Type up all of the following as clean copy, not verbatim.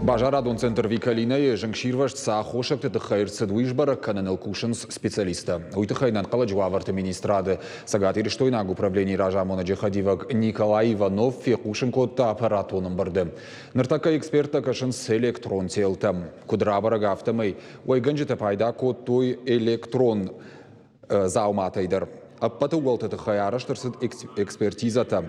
Базарадон центр Викалинӕйы зынгсирвӕзт цы аххосӕгты тыххӕй ӕрцыд, уый сбӕрӕг кӕныныл кусынц специалисттӕ. Уый тыххӕй Ӕнӕнхъӕлӕджы уавӕрты министрады Цӕгатирыстойнаг управленийы разамонӕджы хӕдивӕг Николай Иванов фехъусын кодта аппаратон ӕмбырды. Ныртӕккӕ эксперттӕ кӕсынц электрон телтӕм. Куыд рабӕрӕг, афтӕмӕй уӕйгӕнджытӕ пайда кодтой электрон дзауматӕй дӕр. Ӕппӕт ӕууӕлты тыххӕй арӕзт ӕрцыд экспертизӕтӕ.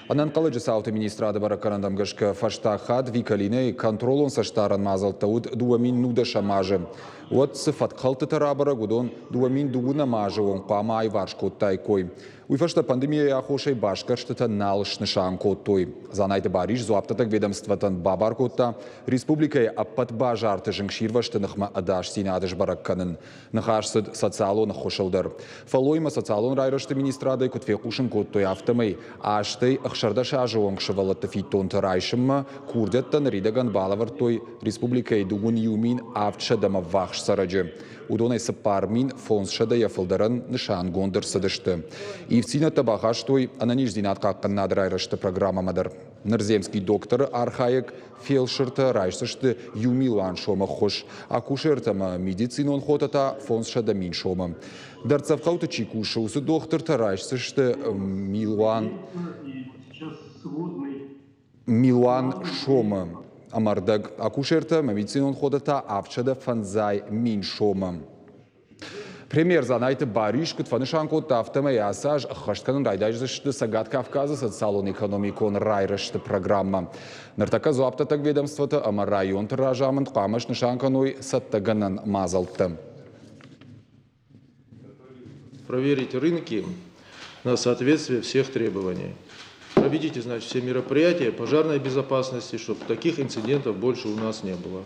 Ӕнӕнхъӕлӕджы цауты министрады бӕрӕггӕнӕнтӕм гӕсгӕ фӕстаг хатт Викалинӕйы контролон цӕстдарӕн мадзӕлттӕ уыд 2010 азы. Уӕд цы фӕткхӕлдтытӕ рабӕрӕг, уыдон 2002 азы онг хъуамӕ аиварс кодтаиккой. Уый фӕстӕ пандемийӕйы аххосӕй басгӕрстытӕ нал снысан кодтой. Дзанайты Барис дзуапдӕттӕг ведомствотӕн бабар кодта республикӕйы ӕппӕт базарты зынгсирвӕзты ныхмӕ ӕдасдзинад сбӕрӕг кӕнын. Ныхас цыд социалон ӕххуысыл дӕр. Фӕллоймӕ социалон райрӕзты министрадӕй куыд фехъусын кодтой, афтӕмӕй азтӕй 16 азы онг сывӕллӕтты фиддонтӕ райсынмӕ курдиӕттӕ ныридӕгӕн балӕвӕрдтой республикӕйы 21 700-ӕм ӕввахс цӕрӕджы. Уыдонӕй 4500-йӕ фылдӕрӕн нысангонд ӕрцыдысты. Ивддзинӕдтӕ бахастой ӕнӕниздзинад хъахъхъӕнынады райрӕзты программӕмӕ дӕр. Ныр земский докторы архайӕг фелсыртӕ райсдзысты иу милуан сомы ӕххуыс, акушертӕ ӕмӕ медицинон хотӕ та 500 000 сомы. Дӕрддзӕф хъӕуты чи кусы, уыцы дохтыртӕ райсдзысты милуан милуан сомы ӕмӕ ӕрдӕг, акушертӕ ӕмӕ медицинон хотӕ та 750 мин сомы. Премьер Дзанайты Барис куыд фӕнысан кодта, афтӕмӕй ацы аз ӕххӕст кӕнын райдайдзысты Цӕгат Кавказы социалон-экономикон райрӕзты программӕ. Ныртӕккӕ дзуапдӕттӕг ведомствоты ӕмӕ районты разамынд хъуамӕ снысан кӕной цӕттӕгӕнӕн мадзӕлттӕ. Проверить рынки на соответствие всех требований. Проведите, значит, все мероприятия пожарной безопасности, чтобы таких инцидентов больше у нас не было.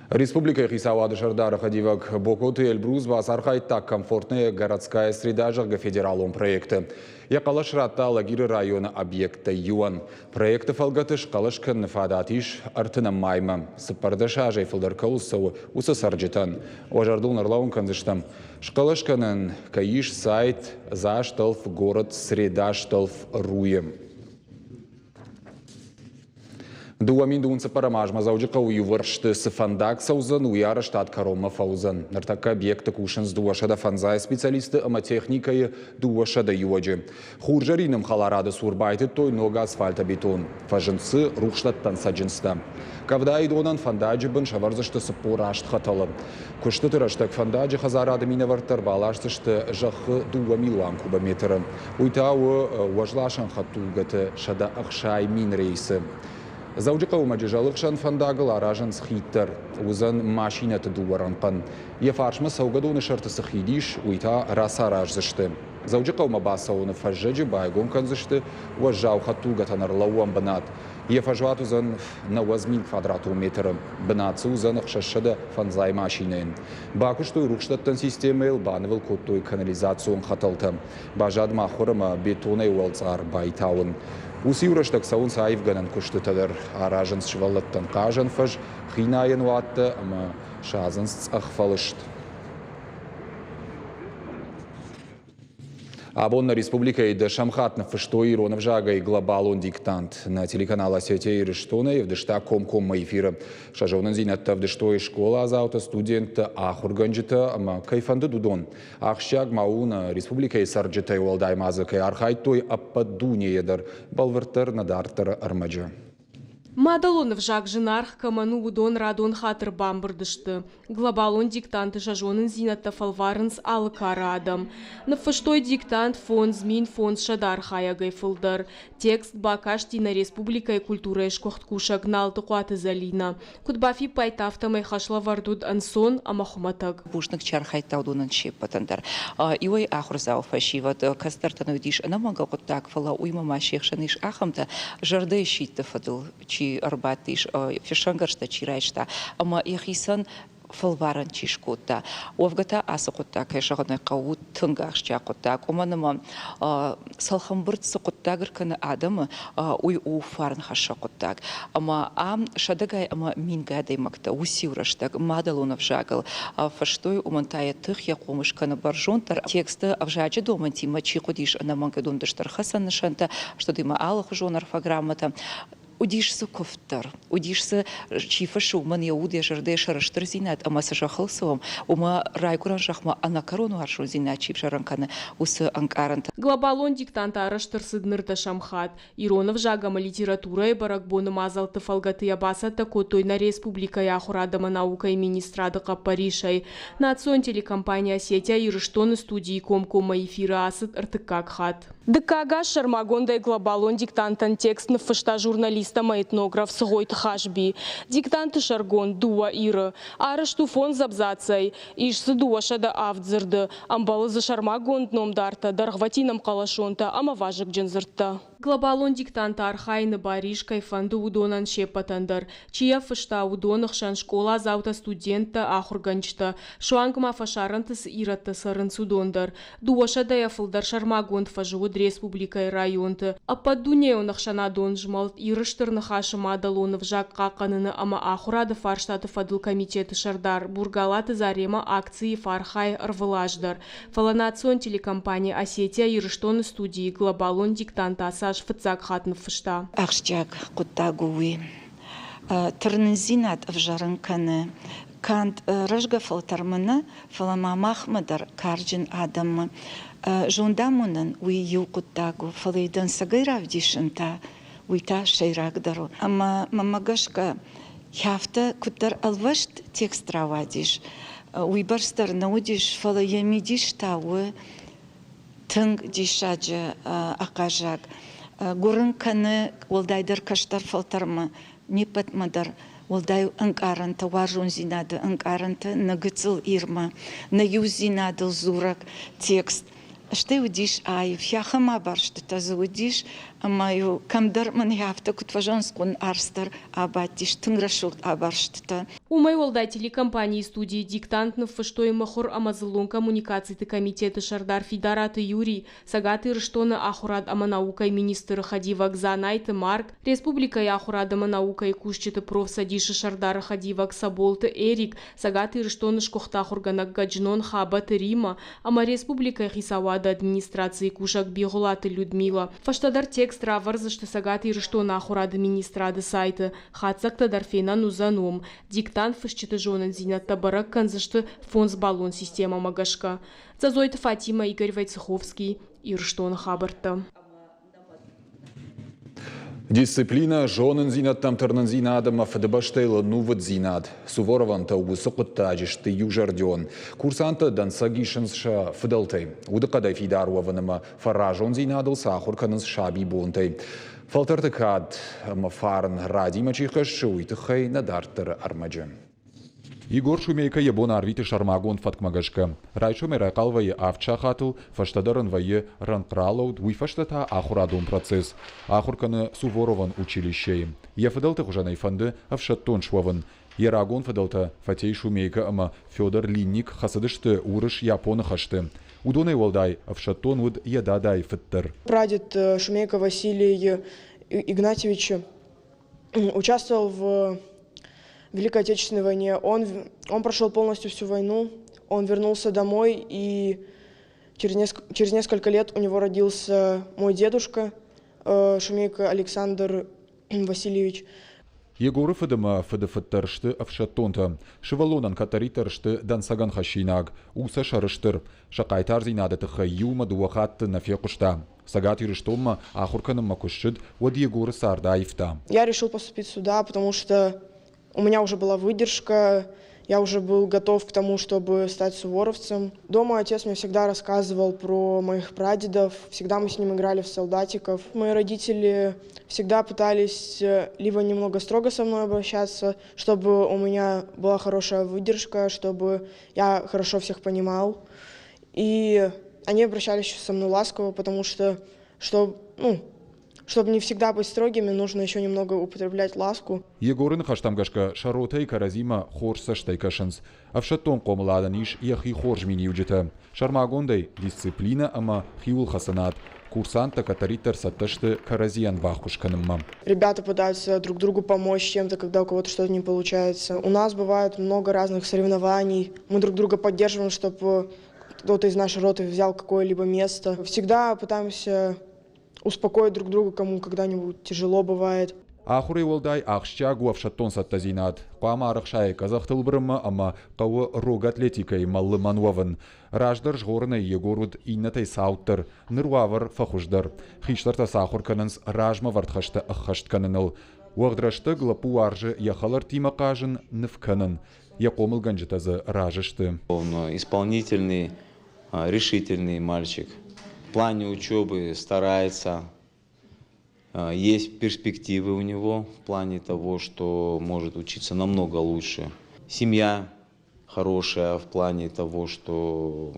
Республикӕйы хицауады сӕрдары хӕдивӕг Бокоты Эльбрус бацархайдта «Комфортная городская среда» зӕгъгӕ федералон проекты. Йӕ хъӕлӕс радта Алагиры районы объекттӕй иуӕн. Проекты фӕлгӕты схъӕлӕс кӕныны фадат ис ӕртынӕм маймӕ. 14 азӕй фылдӕр кӕуыл цӕуы, уыцы цӕрджытӕн. Уӕ зӕрдыл ӕрлӕууын кӕндзыстӕм, схъӕлӕс кӕнӕн кӕй ис сайт за столф город среда столф руйы. 2024 азмӕ Дзӕуджыхъӕуы иувӕрсты цы фӕндаг цӕудзӕн, уый арӕзтад кӕронмӕ фӕуыдзӕн. Ныртӕккӕ объекты кусынц 250 специалисты ӕмӕ техникӕйы 200 иуӕджы. Хурзӕрины ӕмхӕларады цур байтыдтой ног асфальтобетон. Фӕзынд дзы рухсдӕттӕн цӕджындзтӕ. Къӕвдайы донӕн фӕндаджы бын сӕвӕрдзысты 48 хӕтӕлы. Куыстыты рӕстӕг фӕндаджы хӕдзарады минӕвӕрттӕ ӕрбаласдзысты зӕххы 2 милуан кубометры. Уый та у уӕзласӕн хӕдтулгӕты 160 000 рейсы. Дзӕуджыхъӕумӕ Джызӕлы хсӕн фӕндагыл аразынц хид дӕр. Уыдзӕн машинӕты дыууӕ рӕнхъӕн. Йӕ фарсмӕ цӕугӕдоны сӕрты цы хид ис, уый та рацараздзысты. Дзӕуджыхъӕумӕ бацӕуыны фӕззӕджы байгом кӕндзысты уӕззау хӕдтулгӕтӕн ӕрлӕууӕн бынат. Йӕ фӕзуат уыдзӕн 90 000 квадратон метры. Бынат дзы уыдзӕн 650 машинӕйӕн. Бакуыстой рухсдӕттӕн системӕйыл, банывыл кодтой канализацион хӕтӕлтӕ. Баззад ма хуыр ӕмӕ бетонӕй уӕлцъар байтауын. Уыцы-иу рӕстӕг цӕуынц аивгӕнӕн куыстытӕ дӕр. Аразынц сывӕллӕттӕн хъазӕн фӕз, хинайӕн уаттӕ ӕмӕ садзынц цъӕх фӕлыст. Абон нӕ республикӕйы дӕсӕм хатт ныффыстой ирон ӕвзагӕй глобалон диктант. Нӕ телеканал Осетия Ирыстонӕй ӕвдыста комкоммӕ эфиры. Сӕ зонындзинӕдтӕ ӕвдыстой скъоладзаутӕ, студенттӕ, ахуыргӕнджытӕ ӕмӕ кӕй фӕндыд, уыдон. Ахсджиаг ма у, нӕ республикӕйы цӕрджытӕй уӕлдай ма дзы кӕй архайдтой ӕппӕт дунейӕ дӕр, бӕлвырддӕр нӕ дарддӕры ӕрмӕджы. Мадӕлон ӕвзаг зынаргъ кӕмӕн у, уыдон радон хатыр бамбырд сты. Глобалон диктанты сӕ зонындзинӕдтӕ фӕлварынц алы кары адӕм. Ныффыстой диктант 5500 архайӕгӕй фылдӕр. Текст бакасти нӕ республикӕйы культурӕйы сгуыхт кусӕг Налтыхъуаты Зӕлинӕ. Куыд бафиппайдта, афтӕмӕй хӕслӕвӕрд уыд ӕнцон ӕмӕ хуымӕтӕг. Бузныг чи архайдта, уыдонӕн се ппӕтӕн дӕр. Иуӕй ахуырдзау фӕсивӕд, кӕстӕртӕн уыдис ӕнӕмӕнгӕ хъуыддаг, фӕлӕ уыимӕ ма се хсӕн ис ахӕмтӕ, зӕрдӕйы сидты фӕдыл чи ӕрбадтис, фӕсӕнгӕрзтӕ чи райста ӕмӕ йӕхицӕн. фӕлварӕн чи скодта. Уӕвгӕ та ацы хъуыддаг, кӕй зӕгъын ӕй хъӕуы, у тынг ахсджиаг хъуыддаг, уымӕн ӕмӕ цӕлхӕмбырд цы хъуыддаг ӕркӕны адӕмы, уый у фарнхӕссӕг хъуыддаг. Ӕмӕ ам сӕдӕгай ӕмӕ мингай адӕймӕгтӕ уыциу рӕстӕг мадӕлон ӕвзагыл фыстой, уымӕн та йӕ тых, йӕ хъомыс кӕны бӕрзонддӕр. Тексты ӕвзаджы домӕнтимӕ чи хъуыдис ӕнӕмӕнг уыдон стыр хӕцӕн нысӕнттӕ, студимӕ алыхуызон орфограммӕтӕ. Уыдис дзы куывд дӕр, уыдис дзы, чи фыссы, уымӕн йӕ уд, йӕ зӕрдӕ, йӕ сӕрыстырдзинад ӕмӕ цы зӕххыл цӕуӕм, уымӕ райгуырӕн зӕхмӕ ӕнӕкӕрон уарзондзинад чи взӕрын кӕны, уыцы ӕнкъарӕнтӕ. Глобалон диктант арӕзт ӕрцыд ныр дӕсӕм хатт. Ирон ӕвзаг ӕмӕ литературӕйы бӕрӕгбоны мадзӕлтты фӕлгӕты йӕ бацӕттӕ кодтой нӕ республикӕйы ахуырад ӕмӕ наукӕйы министрады хъӕппӕрисӕй. Национ телекомпани «Осетия Ирыстон-ы студийы комкоммӕ эфиры ацыд ӕртыккаг хатт. Дыккаг аз сӕрмагондӕй глобалон диктантӕн текст ныффыста журналист ӕмӕ этнограф Цгъойты Хазби. Диктанты сӕргонд «Дыууӕ Иры» арӕзт у фондз абзацӕй, ис дзы 207 дзырды, ӕмбӕлы дзы сӕрмагонд номдартӕ, дӕргъвӕтин ӕмхъӕлӕсонтӕ ӕмӕ вазыгджын дзырдтӕ. Глобалон диктанты архайыны бар ис, кӕй фӕнды, уыдонӕн се ппӕтӕн дӕр. Чи йӕ фыста, уыдоны хсӕн скъоладзаутӕ, студенттӕ, ахуыргӕнджытӕ, суанг ма фӕсарӕнты цы ирӕттӕ цӕрынц, уыдон дӕр. Дыууӕсӕдӕйӕ фылдӕр сӕрмагонд фӕзы уыд республикӕйы районты. Ӕппӕтдунейон ӕхсӕнадон змӕлд Иры Стыр Ныхасы мадӕлон ӕвзаг хъахъхъӕныны ӕмӕ ахуырады фарстаты фӕдыл комитеты сӕрдар Бургалаты Заремӕ акцийы фӕархайы ӕрвылаз дӕр. Фӕлӕ национ телекомпани «Осетия-Ирыстон-ы студийы глобалон диктант ацы аз фыццаг хатт ныффыста. Ахсджиаг хъуыддаг у уый. Тырнындзинад ӕвзӕрын кӕны канд рӕзгӕ фӕлтӕрмӕ нӕ, фӕлӕ ма махмӕ дӕр карджын адӕммӕ. Зондамонӕн уый иу хъуыддаг у, фӕлӕ йӕ дӕнцӕгӕй равдисын та уый та сӕйрагдӕр у. Ӕмӕ мӕнмӕ гӕсгӕ, афтӕ куыддӕр ӕлвӕст текст рауадис, уыйбӕрц дӕр нӕ уыдис, фӕлӕ йӕ мидис та у тынг диссаджы ахъаззаг. Гуырын кӕны уӕлдайдӕр кӕстӕр фӕлтӕрмӕ, не ппӕтмӕ дӕр уӕлдай ӕнкъарӕнтӕ, уарзондзинады ӕнкъарӕнтӕ нӕ гыццыл Ирмӕ, нӕ иудзинадыл дзурӕг текст. Стӕй уыдис аив, ахӕм абарстытӕ дзы уыдис, ӕмӕ-иу кӕмдӕр мын афтӕ куыд фӕзӕгъынц, хъуын арц дӕр абадтис, тынг рӕсугъд абарстытӕ. Уымӕй уӕлдай телекомпанийы студийы диктант ныффыстой мыхуыр ӕмӕ дзыллон коммуникациты комитеты сӕрдар Фидараты Юрий, Цӕгат Ирыстоны ахуырад ӕмӕ наукӕйы министры хӕдивӕг Дзанайты Марк, республикӕйы ахуырад ӕмӕ наукӕйы кусджыты профцӕдисы сӕрдары хӕдивӕг Цӕболты Эрик, Цӕгат Ирыстоны сгуыхт ахуыргӕнӕг Гӕджынон Хабӕты Римӕ ӕмӕ республикӕйы хицауады администрацийы кусӕг Бигъуылаты Людмила. Фӕстӕдӕр текст равӕрдзысты Цӕгат Ирыстоны ахуырады министрады сайты. Хатдзӕгтӕ дӕр фенӕн уыдзӕн уым. Диктант фысджыты зонындзинӕдтӕ бӕрӕг кӕндзысты фондзбаллон системӕмӕ гӕсгӕ. Дзӕдзойты Фатимӕ, Игорь Войцеховский, Ирыстоны хабӕрттӕ. Дисциплинӕ, зонындзинӕдтӕм тырнындзинад ӕмӕ Фыдыбӕстӕйыл ӕнувыддзинад. Суворовонтӕ уыцы хъуыддаджы сты иузӕрдион. Курсанттӕ дӕнцӕг исынц сӕ фыдӕлтӕй. Удыхъӕдӕй фидар уӕвын ӕмӕ фӕразондзинадыл сӕ ахуыр кӕнынц сабибонтӕй. Фӕлтӕрты кад ӕмӕ фарн радимӕ чи хӕссы, уый тыххӕй нӕ дарддӕры ӕрмӕджы. Егор Шумейко йӕ бон арвиты сӕрмагонд фӕткмӕ гӕсгӕ. Райсомӕй райхъал вӕййы авд сахатыл, фӕстӕдӕр ын вӕййы рӕнхъралӕуд, уый фӕстӕ та ахуырадон процесс. Ахуыр кӕны Суворовон училищейы. Йӕ фыдӕлты хуызӕн ӕй фӕнды ӕфсӕддон суӕвын. Йӕ рагон фыдӕлтӕ Фатей Шумейко ӕмӕ Федор Линник хӕцыдысты Уырыс-Японы хӕсты. Уыдонӕй уӕлдай ӕфсӕддон уыд йӕ дадайы фыд дӕр. Прадед Шумейко Василий Игнатьевич участвовал в Великой Отечественной войне. Он прошел полностью всю войну, он вернулся домой, и через несколько лет у него родился мой дедушка Шумейко Александр Васильевич. Егоры фыд ӕмӕ фыдыфыд дӕр сты ӕфсӕддонтӕ. Сывӕллонӕн кӕддӕриддӕр сты дӕнцӕгӕн хӕссинаг, у сӕ сӕрыстыр. Сӕ хъайтардзинады тыххӕй иумӕ дыууӕ хатты нӕ фехъуыста. Цӕгат Ирыстонмӕ ахуыр кӕнынмӕ куы ссыд, уӕд Егоры цард аивта. Я решил поступить сюда, потому что у меня уже была выдержка, я уже был готов к тому, чтобы стать суворовцем. Дома отец мне всегда рассказывал про моих прадедов, всегда мы с ним играли в солдатиков. Мои родители всегда пытались либо немного строго со мной обращаться, чтобы у меня была хорошая выдержка, чтобы я хорошо всех понимал. И они обращались со мной ласково, потому что, что, ну, Чтобы не всегда быть строгими, нужно еще немного употреблять ласку. Егоры ныхӕстӕм гӕсгӕ, сӕ ротӕйы кӕрӕдзимӕ хорз цӕстӕй кӕсынц. Ӕфсӕддон хъомыладӕн ис йӕхи хорз миниуджытӕ. Сӕрмагондӕй, дисциплинӕ ӕмӕ хиуылхӕцынад. Курсанттӕ кӕддӕриддӕр цӕттӕ сты кӕрӕдзийӕн баххуыс кӕнынмӕ. Ребята пытаются друг другу помочь чем-то, когда у кого-то что-то не получается. У нас бывает много разных соревнований. Мы друг друга поддерживаем, чтобы кто-то из нашей роты взял какое-либо место. Всегда пытаемся успокоить друг друга, кому когда-нибудь тяжело бывает. Ахуырӕй уӕлдай ахсджиаг у ӕфсӕддон цӕттӕдзинад. Хъуамӕ арӕхсай къӕдзӕхтыл бырынмӕ ӕмӕ хъӕуы рог атлетикӕимӕ лымӕн уӕвын. Раздӕр згъорынӕй Егор уыд иннӕтӕй цауддӕр, ныр уавӕр фӕхуыздӕр. Хистӕртӕ сӕ ахуыр кӕнынц размӕвӕрд хӕстӕ ӕххӕст кӕныныл. Уӕгъд рӕстӕг лӕппу уарзы йӕ хӕлӕрттимӕ хъазын, ныв кӕнын. Йӕ хъомылгӕнджытӕ дзы разы сты. Он исполнительный, решительный мальчик. В плане учебы старается, есть перспективы у него в плане того, что может учиться намного лучше. Семья хорошая в плане того, что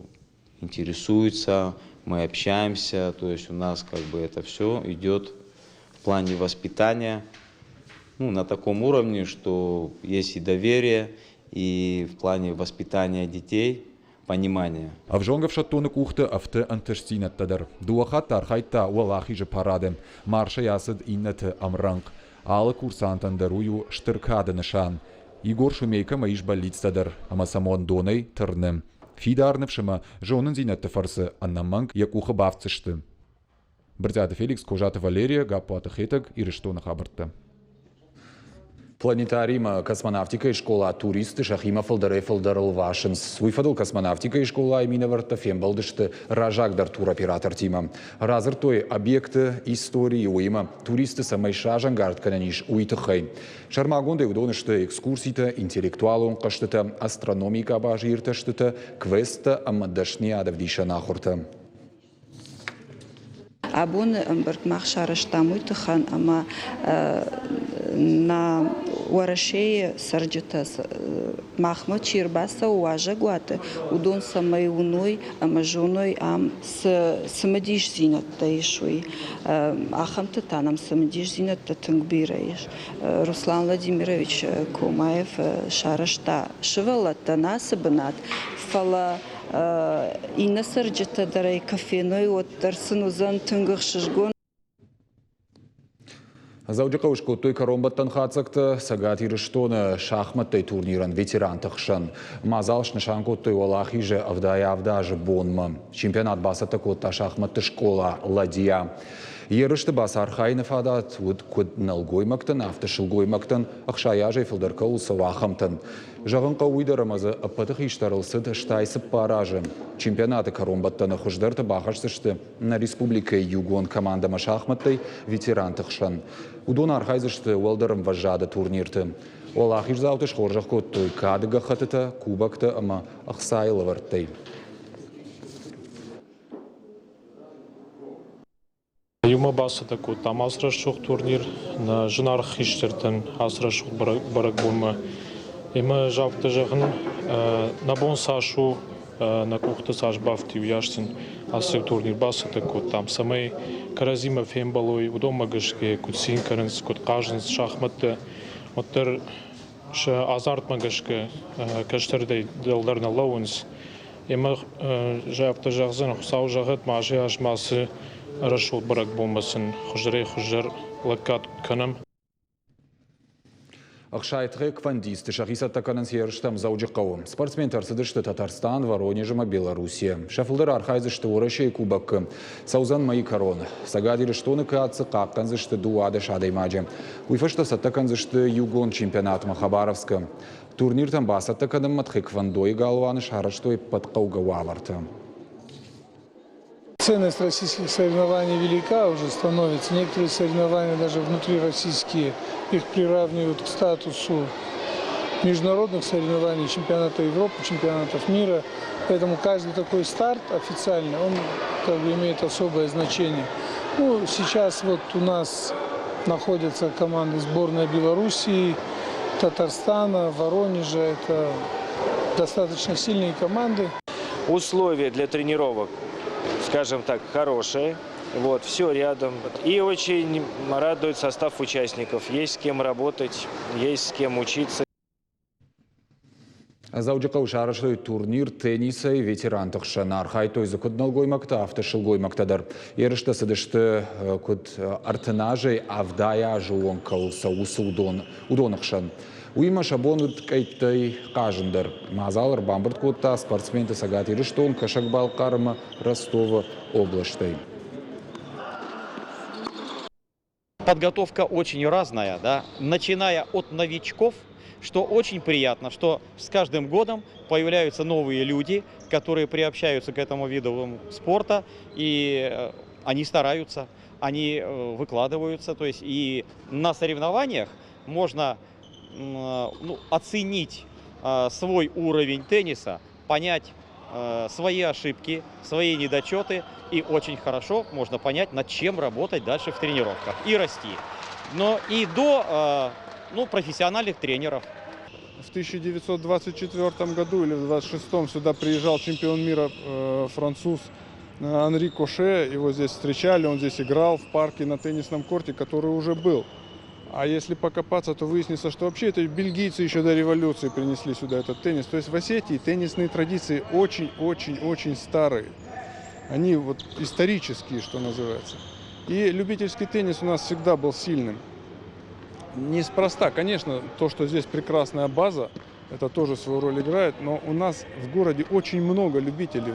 интересуется, мы общаемся, то есть у нас как бы это все идет в плане воспитания, ну, на таком уровне, что есть и доверие, и в плане воспитания детей понимание. Ӕвзонг ӕфсӕддоны къухты ӕфты ӕнтыстдзинӕдтӕ дӕр. Дыууӕ хатты архайдта Уӕлахизы парады. Маршӕй ацыд иннӕты ӕмрӕнхъ. Алы курсантӕн дӕр уый у стыр кады нысан. Егор Шумейкомӕ ис бӕллицтӕ дӕр ӕмӕ сӕм уӕндонӕй тырны. Фидар ныфс ӕмӕ зонындзинӕдты фӕрцы ӕнӕмӕнг йӕ къухы бафтдзысты. Брытъиаты Феликс, Козаты Валерия, Гаппуаты Хетӕг, Ирыстоны хабӕрттӕ. Планетаримӕ космонавтикӕйы скъола туристты сӕхимӕ фылдӕрӕй-фылдӕр ӕлвасынц. Уый фӕдыл космонавтикӕйы скъолайы минӕвӕрттӕ фембӕлдысты раззагдӕр туроператортимӕ. Радзырдтой объекты историйы, уыимӕ туристты цӕмӕй сразӕнгард кӕнӕн ис, уый тыххӕй. Сӕрмагондӕй уыдон сты экскурситӕ, интеллектуалон хъӕзтытӕ, астрономийы къабазы иртӕстытӕ, квесттӕ ӕмӕ дӕсныйадӕвдисӕн ахуыртӕ. Абоны ӕмбырд мах сарӕзтам уый тыххӕн, ӕмӕ нӕ Уӕрӕсейы цӕрджытӕ махмӕ чи ӕрбацӕуы уазӕгуаты, уыдон цӕмӕй уыной ӕмӕ зоной, ам цы цымыдисдзинӕдтӕ ис, уый. Ахӕмты та нӕм цымыдисдзинӕдтӕ тынг бирӕ ис. Руслан Владимирович Комаев сарӕзта сывӕллӕттӕн ацы бынат, фӕлӕ Иннӕ цӕрджытӕ дӕр ӕй куы феной, уӕддӕр сын уыдзӕн тынг ӕхсызгон. Дзӕуджыхъӕуы скодтой кӕронбӕттӕн хатдзӕгтӕ Цӕгат Ирыстоны шахмӕттӕй турнирӕн ветеранты хсӕн. Мадзал снысан кодтой Уӕлахизы 77 азы бонмӕ. Чемпионат бацӕттӕ кодта шахмӕтты скъола «Ладья». Ерысты бацархайыны фадат уыд куыд нӕлгоймӕгтӕн, афтӕ сылгоймӕгтӕн, 60 азӕй фылдӕр кӕуыл цӕуы, ахӕмтӕн. Зӕгъын хъӕуы уый дӕр, ӕмӕ дзы ӕппӕты хистӕрыл цыд 64 азы. Чемпионаты кӕронбӕттӕны хуыздӕрты бахӕсдзысты нӕ республикӕйы иугонд командӕмӕ шахмӕттӕй ветеранты хсӕн. Уыдон архайдзысты уӕлдӕр ӕмвӕзады турнирты. Уӕлахиздзауты схорзӕх кодтой кады гӕххӕттытӕ, кубоктӕ ӕмӕ ӕхцайы лӕвӕрттӕй. Иумӕ бацӕттӕ кодтам ацы рӕсугъд турнир нӕ зынаргъ хистӕртӕн ацы рӕсугъд бӕрӕгбонмӕ. Ӕмӕ афтӕ зӕгъын, нӕ бон цас у, нӕ къухты цас бафтыд, уыйас сын ацы турнир бацӕттӕ кодтам, цӕмӕй кӕрӕдзимӕ фембӕлой, уыдонмӕ гӕсгӕ куыд цин кӕнынц, куыд хъазынц шахмӕттӕ, уӕддӕр сӕ азартмӕ гӕсгӕ кӕстӕртӕй дӕлдӕр нӕ лӕууынц. Ӕмӕ афтӕ зӕгъдзӕн, Хуыцау зӕгъӕд, ма азӕй азмӕ ацы рӕсугъд бӕрӕгбонмӕ сын хуыздӕрӕй-хуыздӕр лӕггад кӕнӕм. Ӕхсай тхэквондисты сӕхи цӕттӕ кӕнынц ерыстӕм Дзӕуджыхъӕуы. Спортсментӕ ӕрцыдысты Татарстан, Воронеж ӕмӕ Белоруссийӕ. Сӕ фылдӕр архайдзысты Уӕрӕсейы Кубокы. Цӕудзӕн мӕйы кӕрон. Цӕгат Ирыстоны кӕд дзы хъахъхъӕндзысты 12 адӕймаджы. Уый фӕстӕ цӕттӕ кӕндзысты иугонд чемпионатмӕ Хабаровскы. Турниртӕм бацӕттӕ кӕнынмӕ тхэквондойы галуаны сарӕзтой ӕппӕт хъӕугӕ уавӕртӕ. Ценность российских соревнований велика уже становится. Некоторые соревнования даже внутрироссийские, их приравнивают к статусу международных соревнований, чемпионата Европы, чемпионатов мира. Поэтому каждый такой старт официальный, он как бы имеет особое значение. Ну, сейчас вот у нас находятся команды сборной Белоруссии, Татарстана, Воронежа. Это достаточно сильные команды. Условия для тренировок, скажем так, хорошие. Вот, все рядом. И очень радует состав участников. Есть с кем работать, есть с кем учиться. Дзӕуджыхъӕуы сарӕзтой турнир теннисӕй ветеранты хсӕн. Архайдтой дзы куыд нӕлгоймӕгтӕ, афтӕ сылгоймӕгтӕ дӕр. Ерыстӕ цыдысты куыд 30 азӕй 70 азы онг кӕуыл цӕуы, уыцы уыдоны хсӕн. Уыимӕ сӕ бон уыд къӕйттӕй хъазын дӕр. Мадзал ӕрбамбырд кодта спортсменты Цӕгат Ирыстон, Кӕсӕг-Балхъар ӕмӕ Ростовы облӕстӕй. Подготовка очень разная, да, начиная от новичков, что очень приятно, что с каждым годом появляются новые люди, которые приобщаются к этому виду спорта, и они стараются, они выкладываются, то есть и на соревнованиях можно, ну, оценить свой уровень тенниса, понять свои ошибки, свои недочеты, и очень хорошо можно понять, над чем работать дальше в тренировках и расти. Но и до, ну, профессиональных тренеров. В 1924 году или в 1926 сюда приезжал чемпион мира француз Анри Коше. Его здесь встречали, он здесь играл в парке на теннисном корте, который уже был. А если покопаться, то выяснится, что вообще это бельгийцы еще до революции принесли сюда этот теннис. То есть в Осетии теннисные традиции очень-очень-очень старые. Они вот исторические, что называется. И любительский теннис у нас всегда был сильным. Неспроста, конечно, то, что здесь прекрасная база, это тоже свою роль играет, но у нас в городе очень много любителей.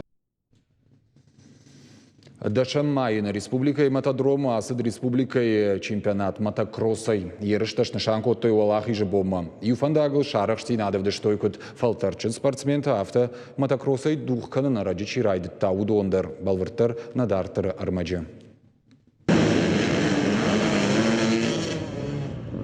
10 майы нӕ республикӕйы мотодромы ацыд республикӕйы чемпионат мотокроссӕй. Ерыстӕ снысан кодтой Уӕлахизы бонмӕ. Иу фӕндагыл сарӕхстдзинад ӕвдыстой куыд фӕлтӕрдджын спортсментӕ, афтӕ мотокроссӕй дугъ кӕнын ӕрӕджы чи райдыдта, уыдон дӕр. Бӕлвырддӕр нӕ дарддӕры ӕрмӕджы.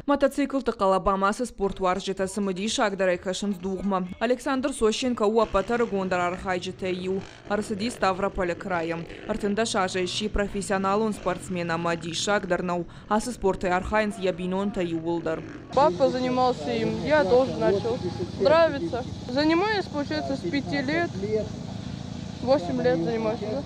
Мотоциклты хъӕлӕбамӕ цы спортуарзджытӕ цымыдисагдӕрӕй кӕсынц дугъмӕ. Александр Сощенко у ӕппӕт ӕрыгондӕр архайджытӕй иу. Ӕрцыди Ставрополы крайы. 13 азӕй сси профессионалон спортсмен ӕмӕ диссаг дӕр нӕу. Ацы спортӕй архайынц йӕ бинонтӕ иууылдӕр. Папа занимался им, я тоже начал. Нравится. Занимаюсь, получается, с 5 лет. 8 лет занимаюсь. Да?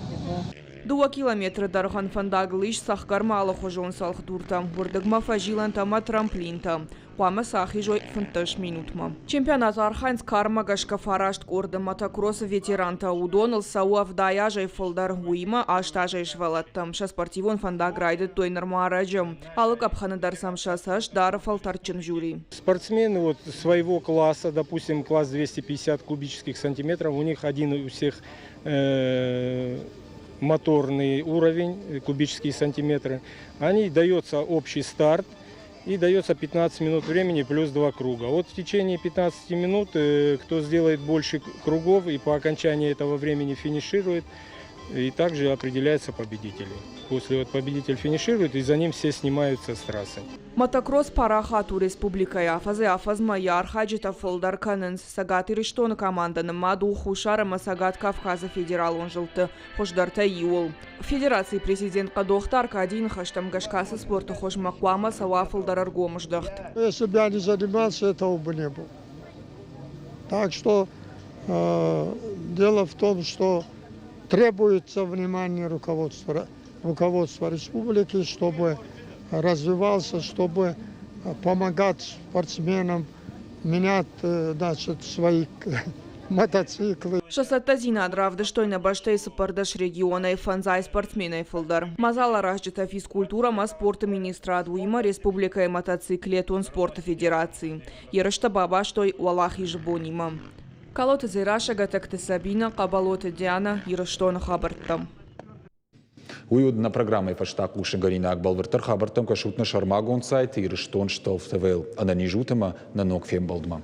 2 километры дӕргъӕн фӕндагыл ис цӕхгӕрмӕ алыхуызон цӕлхдуртӕ, уырдыгмӕ фӕзилӕнтӕ ӕмӕ трамплинтӕ. Хъуамӕ сӕ ахизой 15 минутмӕ. Чемпионаты архайынц кармӕ гӕсгӕ фараст къорды мотокроссы ветерантӕ. Уыдоныл цӕуы 70 азӕй фылдӕр, уыимӕ 8 азӕй сывӕллӕттӕ. Сӕ спортивон фӕндаг райдыдтой нырма ӕрӕджы. Алы къӕпхӕны дӕр сӕм сӕ цӕст дары фӕлтӕрдджын жюри. Спортсмены вот своего класса, допустим, класс 250 кубических сантиметров, у них один у всех моторный уровень, кубические сантиметры. Они дается общий старт и дается 15 минут времени плюс 2 круга. Вот в течение 15 минут, кто сделает больше кругов и по окончании этого времени финиширует, и также определяются победители. После вот победитель финиширует, и за ним все снимаются с трассы. Мотокросс парахат у республикӕйы. Афӕдзӕй-афӕдзмӕ йӕ архайджытӕ фылдӕр кӕнынц. Цӕгат Ирыстоны командӕ нымад у Хуссар ӕмӕ Цӕгат Кавказы федералон зылдты хуыздӕртӕй иуыл. Федерацийы президент Хъӕдохты Аркадийы ныхӕстӕм гӕсгӕ ацы спорты хуызмӕ хъуамӕ цӕуа фылдӕр ӕргом здӕхт. Если бы я не занимался, этого бы не было. Так что дело в том, что требуется внимание руководства республики, чтобы развивался, чтобы помогать спортсменам менять, значит, свои мотоциклы. Сӕ цӕттӕдзинад равдыстой нӕ бӕстӕйы 14 регионӕй 50 спортсменӕй фылдӕр. Мадзаларазджытӕ физкультурӕ ӕмӕ спорты министрад, уыимӕ республикӕйы мотоциклетон спорты федераци. Ерыстӕ бабастой Уӕлахизы бонимӕ. Калоты Дзерассӕ, Гӕтӕгты Сабинӕ, Хъӕбӕлоты Дианӕ, Ирыстоны хабӕрттӕ. Уый уыд нӕ программӕйы фӕстаг хъусынгӕнинаг. Бӕлвырддӕр хабӕрттӕм кӕсут нӕ сӕрмагонд сайт Ирыстон Столф ТВ-йыл. Ӕнӕниз ут ӕмӕ нӕ ног фембӕлдмӕ.